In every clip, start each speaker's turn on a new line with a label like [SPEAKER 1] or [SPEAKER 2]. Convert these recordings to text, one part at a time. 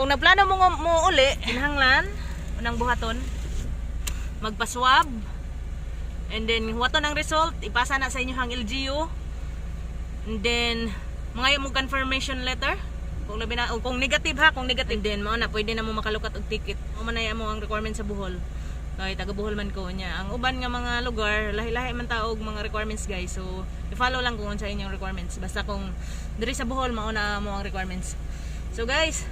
[SPEAKER 1] Kung nagplano mo mo uli, kinahanglan unang buhaton magpa-swab and then huwaton ang result, ipasa na sa inyo ang LGU. And then mangayo mo confirmation letter. Kung labi na o kung negative ha, kung negative, then mao na pwede na mo makalukat og ticket. Mao man na mo ang requirement sa Bohol. Kay taga Bohol man ko niya. Ang uban nga mga lugar, lahi-lahi man ta og mga requirements, guys. So, i-follow lang kung unsa inyong requirements. Basta kung diri sa Bohol, mao na mo ang requirements. So guys,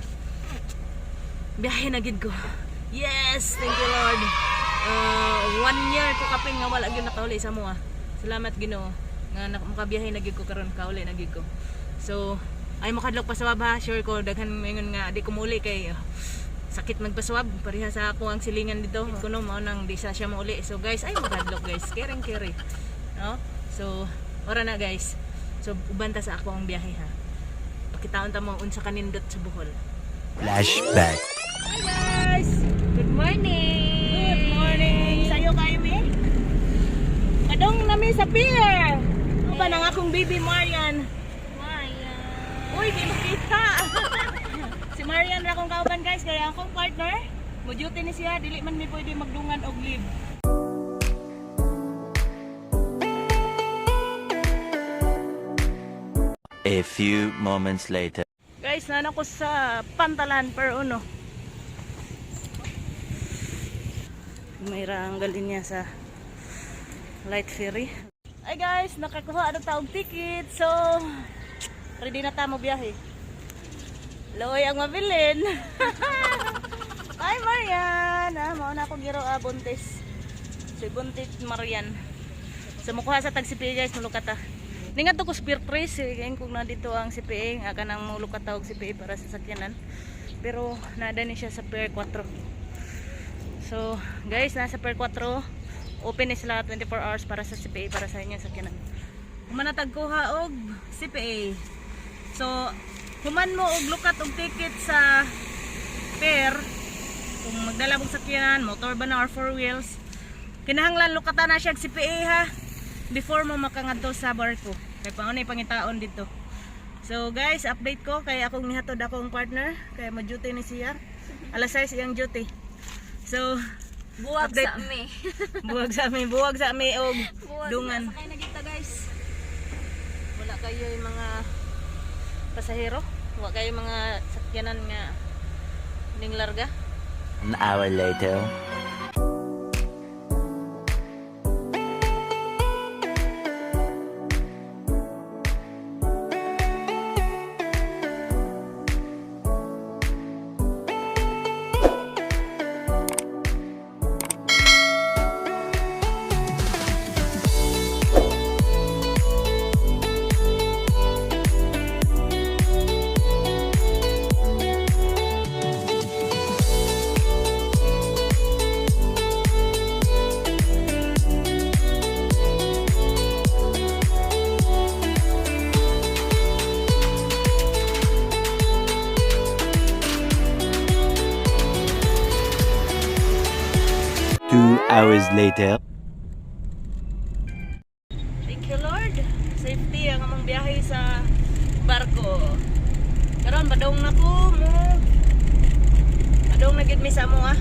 [SPEAKER 1] biyahe na gid ko. Yes, thank you, Lord. One year ko kapin nga wala gyud nakauli sa amoa. Salamat, Ginoo nga makabiyahe na gyud ko karon, kauli na gyud ko. So, ay makadlok pa swab ha. Sure ko daghan moingon nga di ko muuli kay sakit magpaswab, pareha sa ako ang silingan dito kuno, mao nang di sa siya mauli. So guys, ay makadlok, guys. Caring carry. No? So, ora na, guys. So, uban ta sa ako ang biyahe ha. Pakitaon ta mo unsa kanindot sa Bohol.
[SPEAKER 2] Flashback.
[SPEAKER 1] Hi, guys!
[SPEAKER 3] Good morning!
[SPEAKER 1] Good morning! Sayo kayo mi? Padong nami sa pier! Uban ang akong baby Marian.
[SPEAKER 3] Marian.
[SPEAKER 1] Uy, di makita! Si Marian ra akong kauban, guys, kaya akong partner. Mo duty ni siya, dili man mi pwede magdungan og leave.
[SPEAKER 2] A few moments later.
[SPEAKER 1] Guys, nana ko sa Pantalan per uno. May ang galin niya sa light ferry. Ay guys, nakakuha na taong ticket. So, ready na ta mo biyahe. Loy ang mabilin. Hi, Marian! Ah, mao na ako giro ah, buntis. Si Buntis Marian. So mukuha sa tag CPA, guys, mulukat ta. Ningat ko spear trace eh, ngayon kung nandito ang CPA, nga kanang mulukat ta og CPA para sa sakyanan. Pero nada ni siya sa Pier 4. So, guys, nasa Pier 4, open ni sila 24 hours para sa CPA para sa inyong sakyanan. Human na tagkuha og CPA. So, human mo og lukat og ticket sa pier, kung magdala mong sakyanan, motor ba na or four wheels, kinahanglan lukatan na siya og CPA ha before mo makangadto sa barko. Kay paunay pangitaon dito. So guys, update ko kay akong nihatod akong partner kay mo duty ni siya. Alas 6 iyang duty. So,
[SPEAKER 3] Buwag
[SPEAKER 1] Update.
[SPEAKER 3] sa ami.
[SPEAKER 1] Buwag sa amin, buwag sa amin og
[SPEAKER 3] Buwag.
[SPEAKER 1] dungan. Sakay na kita, guys. Wala kayo yung mga pasahero. Wala kayo mga sakyanan nga ning larga.
[SPEAKER 2] An hour later. 2 hours later.
[SPEAKER 1] Thank you, Lord. Safety ang among biyahe sa barko. Karon badong na ko mo. Badong na gid mi sa amo ah.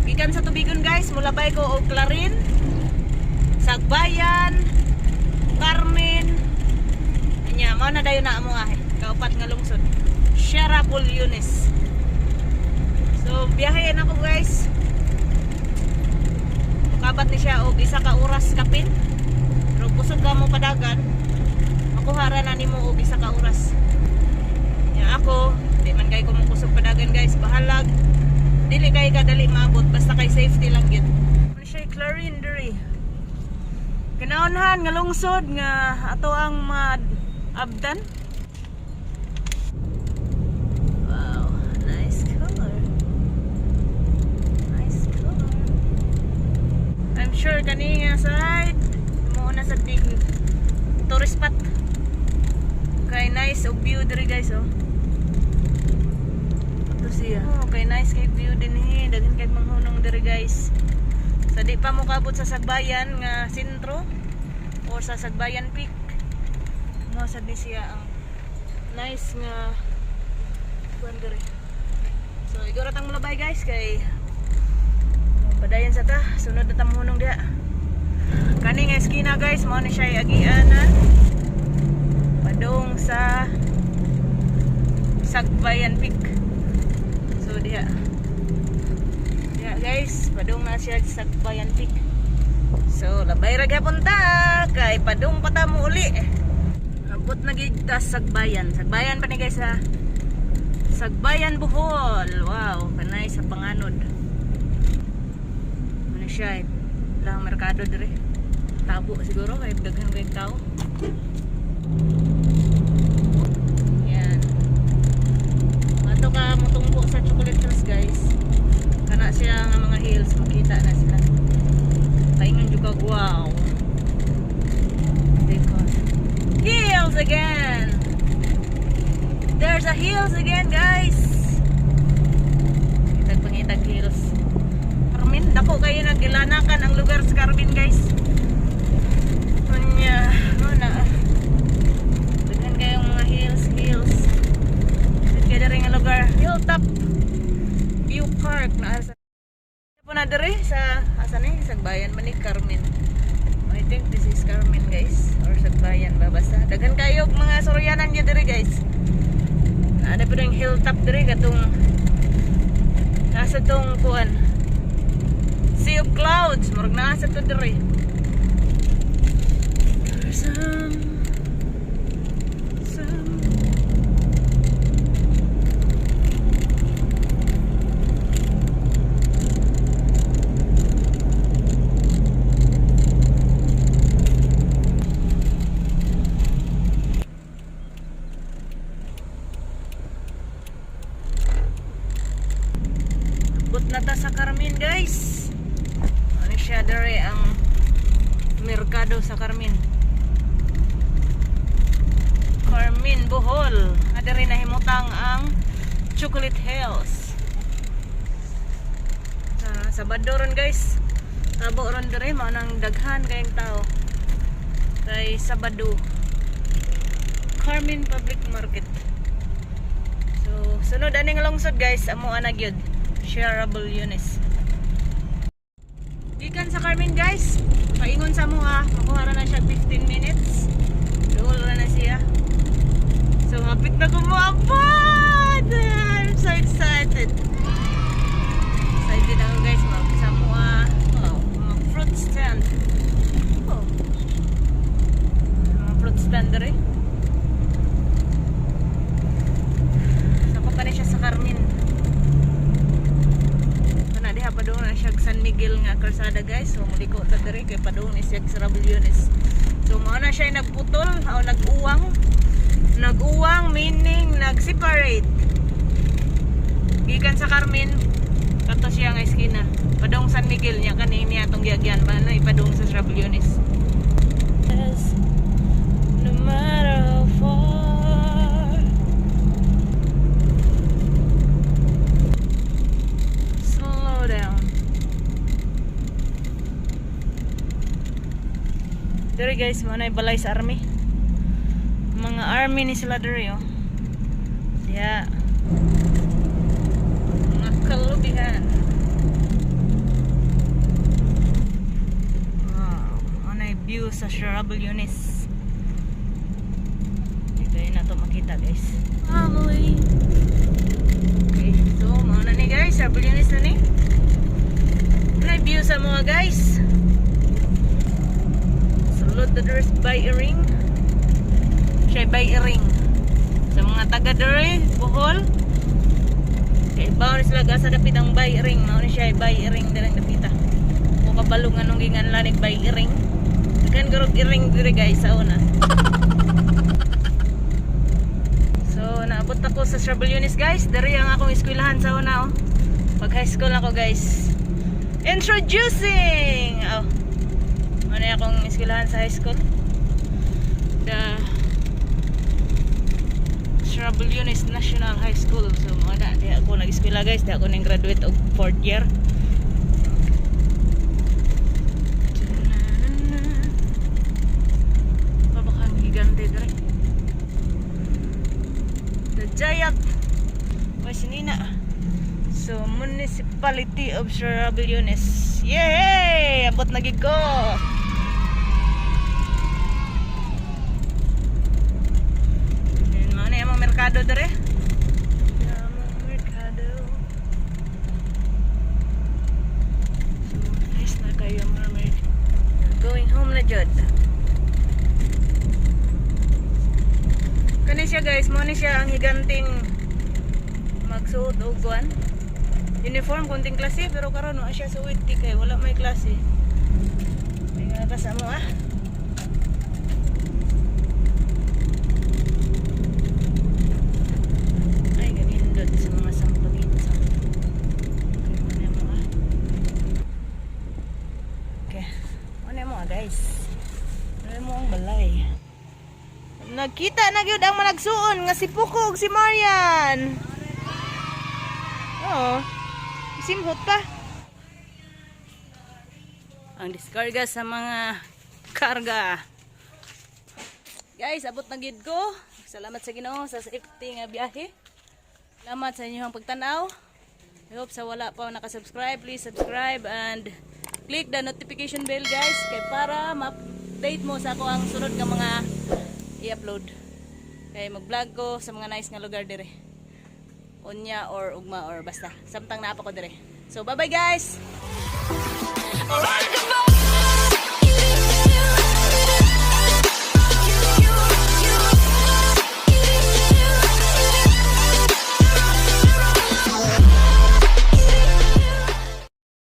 [SPEAKER 1] Gikan sa tubigon, guys, mulabay ko og Clarin, Sagbayan, Carmen. Anya, mao na dayon na amo ah. Kaupat nga lungsod. Sierra Yunes. So, biyahe na ko, guys. Kabat ni siya og isa ka oras kapin. Pero kusog ka mo padagan, makuha ra na nimo og isa ka oras. Nya ako, di man kay ko mo kusog padagan, guys, bahalag. Dili kay kadali maabot basta kay safety lang gyud. Ano siya, Clarin diri. Kinaunhan nga lungsod nga ato ang maabdan. Wow, nice color. Nice color. I'm sure kani nga side mo na sa big tourist spot. Kay nice og view diri, guys, oh. Ito siya. Oh, kay nice kay view din eh. Daghan kay manghunong diri, guys. Sa di pa mo kaabot sa Sagbayan nga sentro or sa Sagbayan Peak. Mo sad ni siya ang nice nga Kuan diri. So igora tang mulabay, guys, kay padayon sa ta, sunod na ta mohunong diha. Kani nga eskina, guys, mao ni siya agian na padung sa Sagbayan Peak. So diha. Diha, guys, padung na siya sa Sagbayan Peak. So labay ra gyapon ta kay padung pa ta mo uli. Abot na gid ta sa Sagbayan. Sagbayan pa ni, guys, ha. Sagbayan, Bohol. Wow, kanay sa panganod. Ano siya eh. Lang merkado dire. Tabo siguro kay daghan kay tao. Yan. Ato ka mutungbo sa Chocolate Hills, guys. Kana siya nga mga hills, makita na sila. Paingon jud kag wow. Because hills again. There's a hills again, guys. Kitag pangitag hills. Carmen, dako kayo nagilanakan ang lugar sa Carmen, guys. Unya, ano na. Daghan kayong mga hills, hills. Dito kaya diri nga lugar, Hilltop View Park na sa po na diri sa asa ni, Sagbayan man ni, Carmen. I think this is Carmen, guys, or Sagbayan ba, basta. Daghan kayo mga soryanan niya diri, guys. Ano pa yung hilltop diri katong nasa tong kuan, Sea of Clouds, murag nasa to diri. Some Abot na ta sa Carmen, guys. Ano siya dere ang merkado sa Carmen. Carmen, Bohol. Dere nahimutang ang Chocolate Hills. Sa Sabado ron, guys. Tabo ron dere, mao nang daghan kayong tao. Kay Sabado. Carmen Public Market. So, sunod aning lungsod, guys, amo ana gyud. Sierra Bullones. Gikan sa Carmen, guys, paingon sa mua, makuha ra na siya 15 minutes. Duol ra na siya. So hapit na ko moabot. I'm so excited. Excited ako, guys, mag sa mua. Oh, mga fruit stand. Oh. Mga fruit stand dere. Sakop pa ni siya sa Carmen. Kana diha padung na siya San Miguel nga kalsada, guys. So muliko ta diri kay padung ni siya sa Rabullones. So mao na siya nagputol o nag-uwang. Nag-uwang meaning nag-separate. Gikan sa Carmen kato siya nga eskina. Padung San Miguel niya kani niya atong giagyan ba na ipadung sa Rabullones. Yes. No matter how far. Slow down. Dere, guys, mo na balay sa army. Mga army ni sila dere oh. Yeah. Mga kalubihan. Wow, mo na view sa Sierra Bullones. Dito yun na to makita, guys. Family. Okay, so mao na ni, guys, Sierra Bullones na ni. May view sa mga, guys. Sulod the doors by a ring. Siya by a ring. Sa mga taga dere, Bohol. Kay baon sila gasa dapit ang by ring. Mao ni siya by ring direng dapita. Ko kabalo nga nung ginganlan ni by ring. Daghan garog iring dire, guys, sa una. So naabot ako sa Sierra guys. Dere ang akong eskwelahan sa una oh. Pag high school ako, guys. Introducing! Oh. Ano yung akong eskwelahan sa high school? The Sierra Bullones National High School. So mga na, di ako nag-eskwela, guys. Di ako nang graduate og fourth year. Pabakang gigante dire. The giant May sinina. So, Municipality of Sierra Billones. Yay! Abot na gid ko. Then, mao na among merkado dere. Among merkado. So, nice na kayo mga merkado. Going home na jud. Kani siya, guys, mo ni siya ang higanting magsuot og kuan. Uniform kunting klase, pero karon wa siya suwit ti kay wala may klase. Ingat ta sa mo ah. Ay, ganindot sa mga sampagita. Okay, mo na mo ah. Okay. Mo na mo ah, guys. Mo mo ang balay. Nagkita na gyud ang managsuon nga si Puko ug si Marian. Oo. Simhot pa. Ang diskarga sa mga karga. Guys, abot na gid ko. Salamat sa Ginoo sa safety nga biyahe. Salamat sa inyong pagtanaw. I hope sa wala pa nakasubscribe, please subscribe and click the notification bell, guys, kay para ma-update mo sa ako ang sunod nga mga i-upload. Kay mag-vlog ko sa mga nice nga lugar dire. Unya or ugma or basta. Samtang naa pa ko dire. So bye-bye, guys.